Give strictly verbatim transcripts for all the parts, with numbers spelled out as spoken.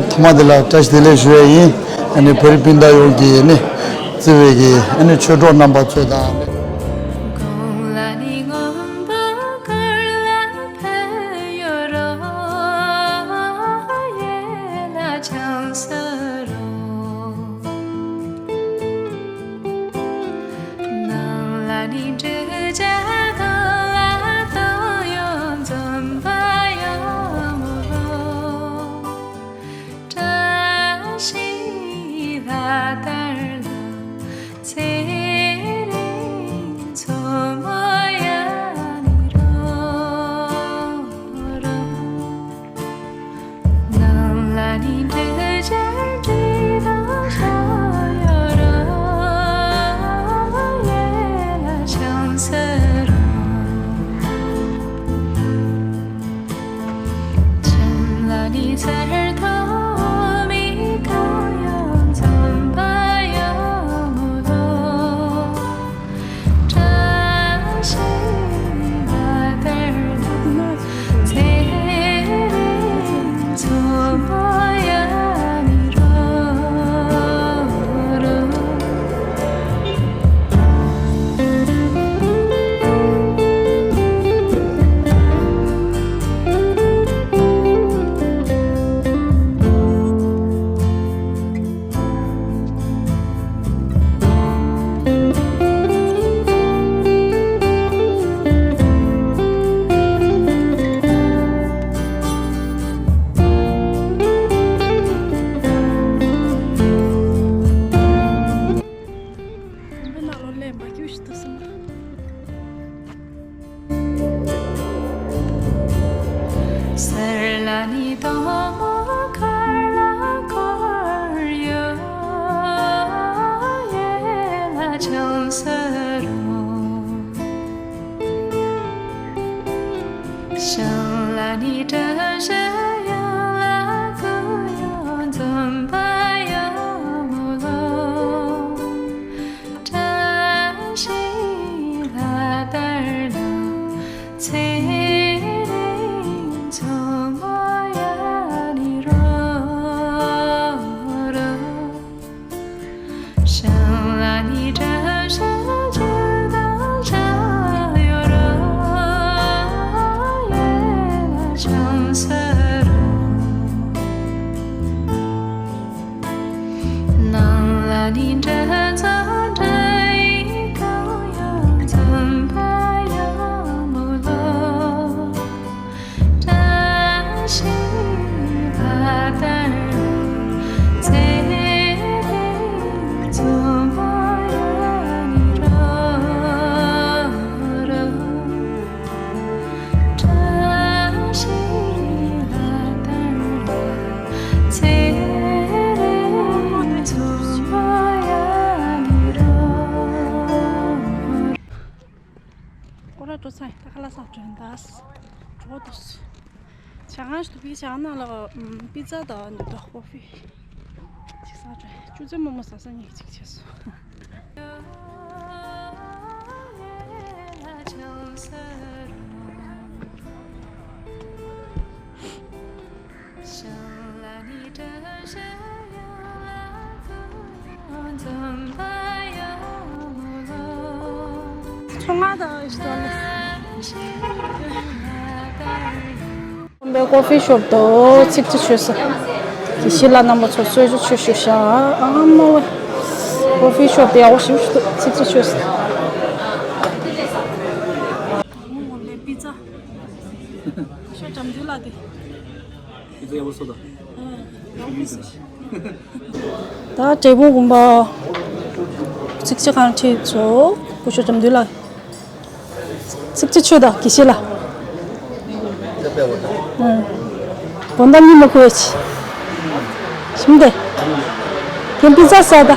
ཐོག་མ་དེ་ལ་བཀྲ་ཤིས་བདེ་ལེགས་ཞུ་ཡས་ཡིན། ཨ་ནི་བོད་རིགས་སྤུན་ཟླ་ཡོངས་ཀྱི་ནི་བརྩེ་བའི་གི་ཨ་ནི་ཆོས་གྲོགས་རྣམ་པ་ཚོ་དང་། སྐོར་ར་འགྲོ་ཚར་ཡིན། ད་ཁ་ལག་ཟ་འགྲོ་ཡིན། ད་འགྲོ་འདུག་ཇ་ཁང་ཞིག་འདུག་པི་ཇ་ཁང་ནང་ལ་ཨམ་པི་ཛ་དང་ནི་ད་ཀོ་ཧྥི་ཅིག་ཟ་འགྲོ་ཡིན། ཅུ་ཙེ་མོག་མོག་ཟ་ས་ཉིད་ཅིག་བྱས་སོང་། ཚོང་ང་དང་ཨིས་ཏོ་ལེ། ཀོ་ཧྥི་ཤོབ་དུ་ཚིག་ཅིག་མཆོད་ས། དགེ་བཤེས་ལགས་རྣམ་པ་ཚོ་གསོལ་ཇ་མཆོད་ཞུ་ཤག་ཨ་མ་ཝེ། ཀོ་ཧྥི་ཤོབ་དུ་ཡག་པོ་ཞིག་ཚིག་ཅིག་མཆོད་ས། པི་ཛ། ཤོ་ཅམ་ཇུ་ལ་དེ། ད་འབྲས་སྤུངས་དགོན་པ་ཚིག་ཅིག་གང་ཁྲིད་ཚོ་སྐུ་ཞབས་ལྕམ་འདུས་ལགས། ཚིག་ཅིག་མཆོད་དང་དགེ་བཤེས་ལགས། དགོན་བདག་གཉིད་མ་ཁུག་པ་ཞིམ་དེ། ཁྱེད་པི་ཛ་ཟ་ད།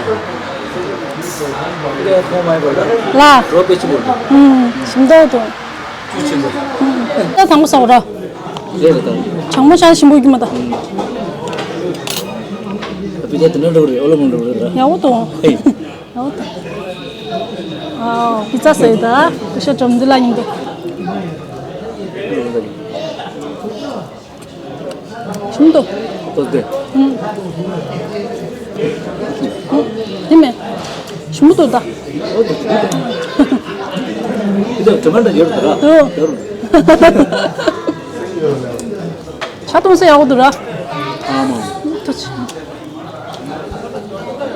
ལ། ཞིམ་དེ་དང་། ད་དང་པོ་ཟ་བ་ར། རེད་རེད་ད། གྲང་མོ་ཆགས་ཞིམ་པོ་རྒྱུ་མ་ད། པི་ཛ་དེ་ན་འགྲོ་རེད། ཨོ་ལོ་མོ་འགྲོ་རེད་ད། ཡག་པོ་འདུག་ཧེ། ཡག་པོ་འདུག་ཨའོ་པི་ཛ་ཟེར་ད། སྐུ་ཞབས་ལྕམ་འདུས་ལགས་མཉམ་དུ། ཞིམ་འདུག་ཏོག་ཙེ། དེ་མེད། ཞིམ་པོ་འདུག་ད། འདི་དང་དྲི་མ་འདྲ་ཡོད་རེད་ད། ཨོ། ཡོད་རེད། ཆ་གཏོང་ས་ཡག་པོ་འདུག་ར། ཨ་མ། ཐུགས་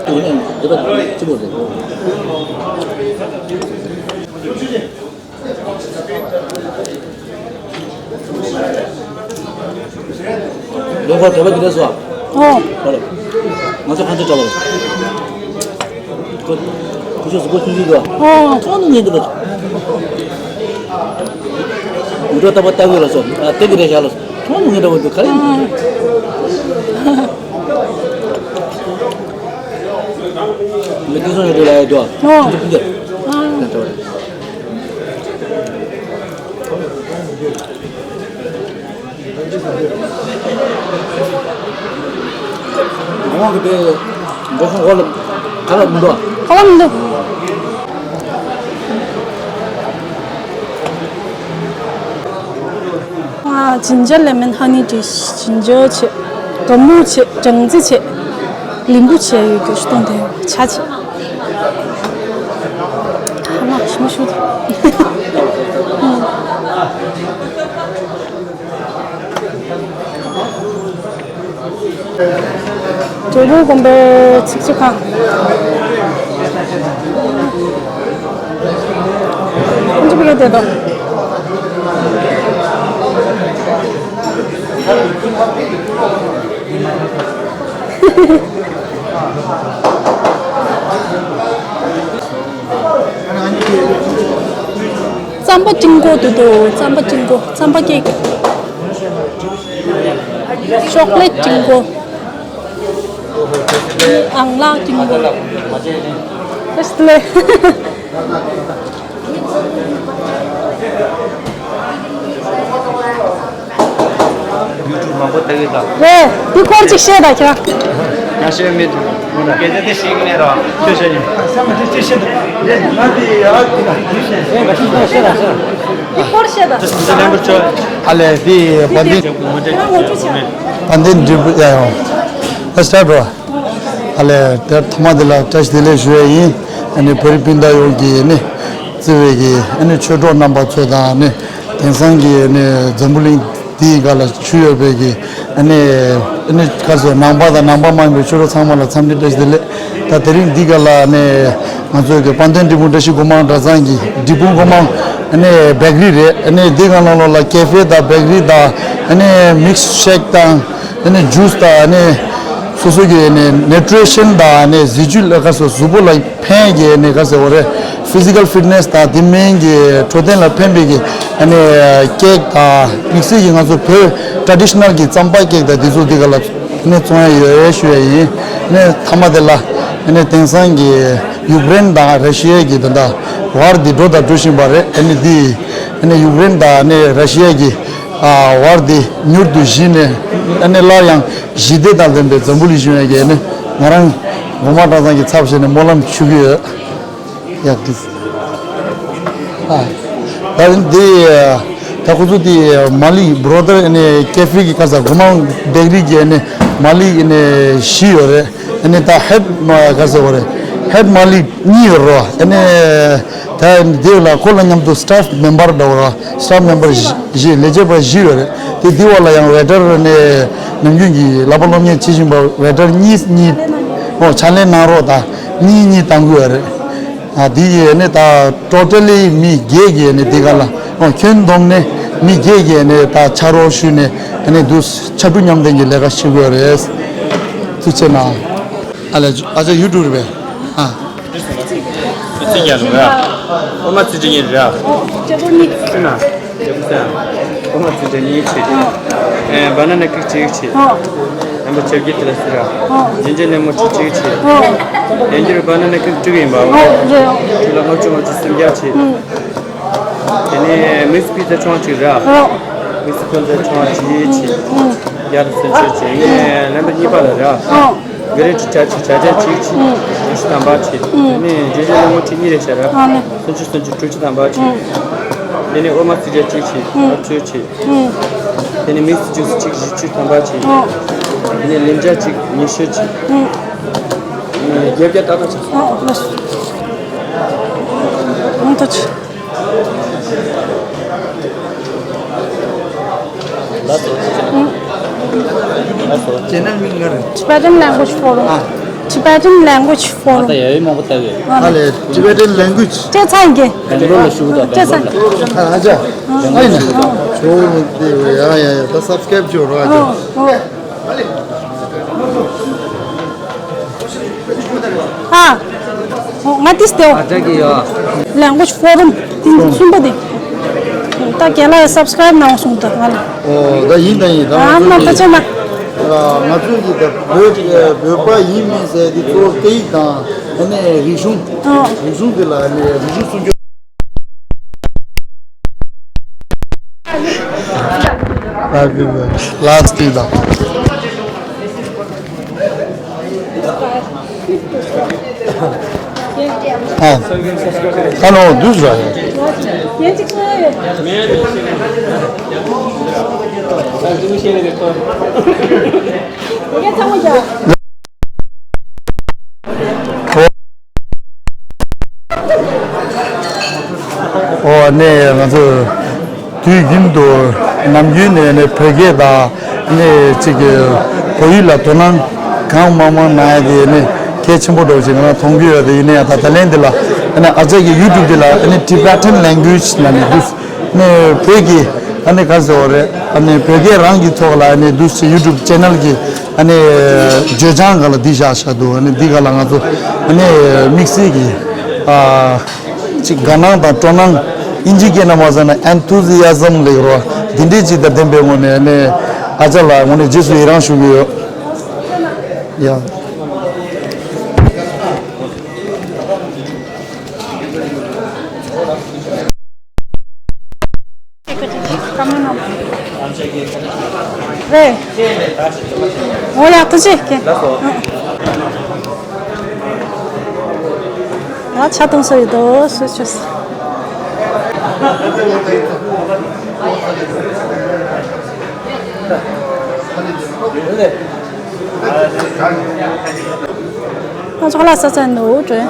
རྗེ་ཆེ། དེ་ནས་འདི་ལ་ཅི་མོ་རེད། ལོ་འཁོར་དྲ་བ་འདི་འདྲ་སོ། ཨོ། ཧོ་ལེ། ང་ཚོ་ཁ་འདི་འདྲ་བ་རེད། ཁོ་ཁོ་ཚོ་གཟུགས་པོ་ཆུང་ཆུང་འདུག་ཨོ། ཁོང་ནི་ངན་འདུག་ལ། མི་འགྲོ་ལྟ་བ་ལྟ་བུ་ལ་སོ། ཨ་དེ་འདི་འདྲ་བཞག་ལ་སོ། ཁོང་ནི་ངན་འདྲ་བ་འདུག་ག་རེ། ཨ། མི་དེ་ཚོ་ཡོད་དུས་ལ་ཡོད་དུ། ཨོ། ཁོང་ཚོ་ཕུན་ཚོགས། ཨ། ད་འདྲ་བ་རེད། ངོ་གི་དེ་འགྲོ་སོང་འོག་ལ་ཁ་ལག་མི་འདུག་ཁ་ལག་མི་འདུག་ཨ། ཇིན་ཇར་ལེ་མོན་ཧ་ནི་ཏི། ཇིན་ཇར་བྱས། གའུ་མུར་བྱས། སྦྲང་རྩི་བྱས། ལིམ་བུ་བྱས་ཡོད་རྒྱུ་ཞིག་གཏོང་དེ་ཆ་བྱས། ཨ་མ་ཞིམ་ཤོས་དེ། འབྲས་སྤུངས་དགོན་པའི་ཚིག་ཆུ་ཁང་། ཁོང་ཚོ་ཕ་གིར་བསྡད་དོ། རྩམ་པ་ཅིང་གོ་དུ་དོ། རྩམ་པ་ཅིང་གོ། རྩམ་པ་ཀེག་ཅོག་ལེ་ཊི་ཅིང་གོ། ཨང་ལག་ཅིང་གོ། ཨེ་སྟ་ལེ། ཡུ་ཊུབ་མང་པོ་ལྟ་གི་འདུག་རེད། འདི་སྐོར་ཅིག་བཤད་དང་ཁྱེད་རང་། ང་བཤད་མེད་འདུག་སྐད་ཆ་དེ་ཤེས་ཀྱི་མེད་རོ། ཁྱོད་བཤད་ཉོན། འདི་སྐོར་བཤད་དང་། ཨ་ལས་འདི་བ་འདི། ང་ངོ་སྤྲོད་བྱས། བ་འདི་འབྲས་བུ་ཡ་ཡོང་། ཨ་སྟར་རོ། ཨ་ལས་དེར་ཐོག་མ་དེ་ལ་བཀྲ་ཤིས་བདེ་ལེགས་ཞུ་ཡ་ཡིན། ཨ་ནི་བོད་རིགས་སྤུན་ཟླ་ཡོངས་ཀྱིས་ནི་བརྩི་བའི་གི་ཨ་ནི་ཆོས་གྲོགས་རྣམ་པ་ཚོ་དང་ནི་དེང་སང་གི་ཨ་ནི་འཛམ་བུ་གླིང་འདིའི་སྒང་ལ་ཚུད་ཡོད་པའི་གི་ཨ་ནི་ཨ་ནི་ག་ཚོད་ནང་པ་དང་ནང་པ་མ་ཡིན་པའི་ཆོས་གྲོགས་ཚང་མ་ལ་འཚམས་འདྲི་བཀྲ་ཤིས་བདེ་ལེགས། ད་དེ་རིང་འདི་སྒང་ལ་ཨ་ནི་ང་ཚོའི་གི་དཔལ་ལྡན་འབྲས་སྤུངས་བཀྲ་ཤིས་སྒོ་མང་གྲྭ་ཚང་གི་འབྲས་སྤུངས་སྒོ་མང་ཨ་ནི་བེག་རི་རེད། ཨ་ནི་འདི་སྒང་ལ་ལོགས་ལ་ཀེ་ཧྥེ་དང་བེག་རི་དང་ཨ་ནི་མིག་སི་ཤེག་དང་། ཨ་ནི་ཇུས་དང་ཨ་ནི་སོ་སོ་གི་ཨ་ནི་ནིའུ་ཊི་རི་ཤན་དང་ཨ་ནི་གཟི་བརྗིད་ལ་ག་ཚོད་གཟུགས་པོ་ལ་ཕན་གི་ཨ་ནི་ག་ཚོད་འོ་རེད། ཕི་ཟི་ཀལ་ཕིཊ་ནེ་སི་དང་དེ་མིན་གི་འཕྲོད་བསྟེན་ལ་ཕན་པའི་གི་ཨ་ནི་ཀེག་དང་དམིགས་བསལ་གྱི་ང་ཚོ་བོད་ཊ་རེ་ཌི་ཤ་ནལ་གི་རྩམ་པ་ཀེག་དང་དེ་ཚོ་འདི་ག་ལ་ཨ་ནི་བཙོང་ཡ་ཡོད་ཞུ་ཡ་ཡིན། ཨ་ནི་མཐའ་མ་དེ་ལ་ཨ་ནི་དེང་སང་གི་ཡུཀ་རེན་དང་ར་ཤི་ཡ་གི་ད་ལྟ་ཝར་འདི་འགྲོ་དང་འགྲོ་བཞིན་པ་རེད། ཨ་ནི་འདི་ཨ་ནི་ཡུཀ་རེན་དང་ཨ་ནི་ར་ཤི་ཡ་གི་ཝར་དེ་མྱུར་དུ་ཞི་ནས་ཨ་ནི་སླར་ཡང་ཞི་བདེ་དང་ལྡན་པའི་འཛམ་བུ་གླིང་བཞེངས་ཡས་ཀྱི་ཨ་ནི་ང་རང་སྒོ་མང་གྲྭ་ཚང་གི་ཚབ་བྱས་ནས་སྨོན་ལམ་ཞུ་གི་ཡོད། ཡག་གི། ཨ། ད་རིང་འདི་ད་ཁོ་ཚོ་དེ་མ་ལི་བྷོ་རོ་ཐར་ཨ་ནི་ཀེ་ཧྥེ་གི་ག་ས་སྒོ་མང་བེག་རི་གི་ཨ་ནི་མ་ལི་ཨ་ནི་བཞི་ཡོད་རེད། ཨ་ནི་ད་ཧེཌ་མ་ག་ས་ཡོད་རེད། ཧེཌ་མ་ལི་གཉིས་ཡོད་རེད། ཨ་ནི། ད་འདི་ལ་ཁོ་ལ་མཉམ་དུ་སི་ཊཕ་མེམ་བར་འདྲ་བོ་ར། སི་ཊཕ་མེམ་བར་བཞི་བཞི་ལས་བྱེད་པ་བཞི་ཡོད་རེད། དེ་འདི་བ་ལ་ཡང་ཝེ་ཊར་ནས་ནམ་རྒྱུན་གྱི་ལག་པ་སློབ་གཉེར་བྱེད་བཞིན་པ་ཝེ་ཊར་གཉིས་གཉིས་ཨོ་ཕྱག་ལས་གནང་རོགས་དང་གཉིས་གཉིས་གཏང་གི་ཡོད་རེད། ཨ་འདི་ཡི་ནི་ད་ཊོ་ཊལ་ལི་མི་བརྒྱད་ཀྱི་ནི་འདི་ག་ལ་ཨོ་ཁྱོན་བསྡོམས་ནས་མི་བརྒྱད་ཀྱི་ནི་ད་ཕྱག་རོགས་ཞུས་ནས་ནི་འདུ་ཕྱར་གྲུ་མཉམ་ལྡན་གྱི་ལས་ཀ་བྱེད་དགོས་རེད། ཐུགས་རྗེ་ཆེ་གནང་། ཨ་ལས་ཨ་ཅག་ཡུ་ཊུབ་རེད་པས། ཨ། ཚིག་རྒྱག་ལ་ར། ཨོ་མ་ཚིག་རྒྱག་ཉེ་ར། ཨོ་ཅེ་པོ་གཉིས། ཚིག་ན། ཅེ་པོ་ཚང་། ཨོ་མ་ཚིག་རྒྱག་ཉེ་ཆེ། ཨོ། ཨེ་བ་ན་ན་ཀིག་ཅིག་ཆེ། ཨོ། ཨེ་མ་ཆབ་ཀྱི་དེ་ལ་སི་ར། ཨོ། ཡིན་ཅེ་ནེ་མོ་ཆེ་ཅིག་ཆེ། ཨོ། ཡིན་ཅེ་ར་བ་ན་ན་ཀིག་དྲུག་ཡིན་པ། ཨོ་རེད། དྲུག་ལ་ལྔ་བཅུ་ལྔ་བཅུ་སུམ་བརྒྱ་ཆེ། ཨུ། དེ་ནས་མིག་སི་པི་ཛ་ཆུང་ཅིག་ར། ཨོ། མིག་སི་པི་ཛ་ཆུང་ཅིག་ཆེ། ཨུ། ཡར་སུམ་ཅུ་ཆེ། ཡིན་ནས་རྣམ་པ་གཉིས་པ་ལ་ར། ཨོ། ག་རེ་ཅི་ཆ་ཆི་ཆ་ཆ་ཅིག་ཅིག་ཨུ། ཉི་ཤུ་ཐམ་པ་ཅིག་ཨུ། དེ་ནས་རྗེས་ཤོད་ལ་མོ་ཅིག་གཉིས་རེད་ཤ་ར། ཨ་ནི། སུམ་ཅུ་སུམ་ཅུ་དྲུག་ཅུ་ཐམ་པ་ཅིག་ཨུ། དེ་ནས་ཨོ་མ་ཚིག་རྒྱག་ཅིག་ཅིག་ཨུ། ལྔ་བཅུ་ཅིག་ཨུ། དེ་ནས་མིག་སི་ཇུས་ཅིག་བཞི་བཅུ་ཐམ་པ་ཅིག་ཨུ། ངས་ལན་ཆ་གཅིག་ཉི་ཤུ་གཅིག་ཨུ། ངས་བརྒྱད་བརྒྱ་ཏག་ཏག་ཆགས། ཨོ་ལགས་སོ། ཨང་ཐོག་ཆེ། ལགས་སོ། ལགས་སོ། ཅེ་ནལ་མིང་ང་རེད། Tibetan Language Forum. ཨ། Tibetan Language Forum. ད་ཡ་ཡི་མང་པོ་ལྟ་གི་ཡོད། ཨ་ལས། Tibetan Language. ཅེ་ཚང་གི། བེང་ལོར་ལ་བཞུགས་དང་ཅེ་ཚང་། ཨ་ཨ་ཅག་ཨ་ཡིན་ན། ཇོ་བོ་དེ་ཡ་ཡ་ཡ་ད་སབ་སི་ཀ་རེབ་བྱོས་རོགས་ཨ་ཅག་ཨོ་ཨོ། ཨ། ང་ཏིས་ཏེའོ། ཨ་ཅག་གི་ཡོ། Language Forum དེ་གསུམ་པ་དེ། ད་རྒན་ལགས་སབ་སི་ཀ་རེབ་གནང་སོང་ད་ང་ལ། ཨོ་ད་ཡིན་ད་ཡིན་ད། ཨ་ང་ཚོ་ནམ་ད་ཅེ་ན། ང་ཚོས་ཀྱི་ད་བོད་བོད་པ་ཡིན་མིན་ཟེར་དེ་གཙོ་བོ་སྐད་ཡིག་དང་ཨ་ནི་རིག་གཞུང་། ཨོ། རིག་གཞུང་དེ་ལ་ཨ་ནི་རིག་གཞུང་སྲུང་སྐྱོབ། ལ་སྟེ་དང་། ཨ། ད་ནོ་དུས་ར། ཨོ་ནས་ང་ཚོ་དུས་རྒྱུན་དུ་ནམ་རྒྱུན་ནས་ནས་བོད་སྐད་དང་ནས་ཅིག་བོད་ཡིག་ལ་དོ་སྣང་གང་མང་མང་གནང་ཡ་དེ་ནས་གལ་ཆེན་པོ་འདྲ་བོ་ཞིག་ང་རང་མཐོང་གི་ཡོད་དེ། ཡིན་ན་ཡང་ད་ད་ལན་འདི་ལ་ནས་ཨ་ཅག་གི་ཡུ་ཊུབ་འདི་ལ་ནས་Tibetan Language ལ་ནས་འདུག་ནས་བོད་ཀྱི་ཨ་ནི་ག་ཟེར་བ་རེད། ཨ་ནི་བོད་སྐད་རང་གི་ཐོག་ལ་ཨ་ནི་འདུག་སེ་ཡུ་ཊུབ་ཅེ་ནལ་གྱི་ཨ་ནི་བརྗོད་བྱང་སྒང་ལ་འདི་བཞག་བཞག་འདུག་ཨ་ནི་འདི་སྒང་ལ་ང་ཚོ་ཨ་ནི་དམིགས་བསལ་གྱི་ཨ་ཅིག་དགའ་སྣང་དང་སྤྲོ་སྣང་། ཨིན་ཇི་སྐད་ནང་མ་ཟེར་ན་enthusiasm ལེགས་རོ། འདི་འདྲའི་ཅིག་དང་ལྡན་པའི་ངོས་ནས་ཨ་ནི་ཨ་ཅག་ལ་ངོས་ནས་རྗེས་སུ་ཡི་རང་ཞུ་གི་ཡོད། ཡ། རེད། འོ་ཡ་ཐུགས་རྗེ་ཆེ། ཡ་ཆ་གཏོང་ས་ཡོད་དོ་སུ་ཆུ། ང་ཚོ་ལ་ས་ཚན་འདུག་དྲན།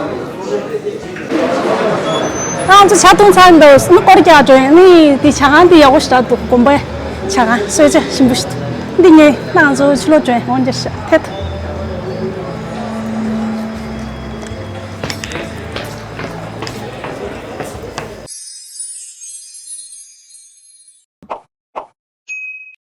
ང་ཚོ་ཇ་འཐུང་ཚར་འདུག་ནི་སྐོར་རྒྱག་འགྲོ་ཡིན། ནི་དེ་ཇ་ཁང་དེ་ཡག་པོ་ཞིག་རག་འདུག་དགོན་པའི་ཇ་ཁང་གསོལ་ཇ་ཞིམ་པོ་ཞིག་འདུག་འདི་ངས་ང་ཚོ་ཕྱི་ལོགས་འགྲོ་ཡིན། འོང་རྒྱ་ཤ་ཐད།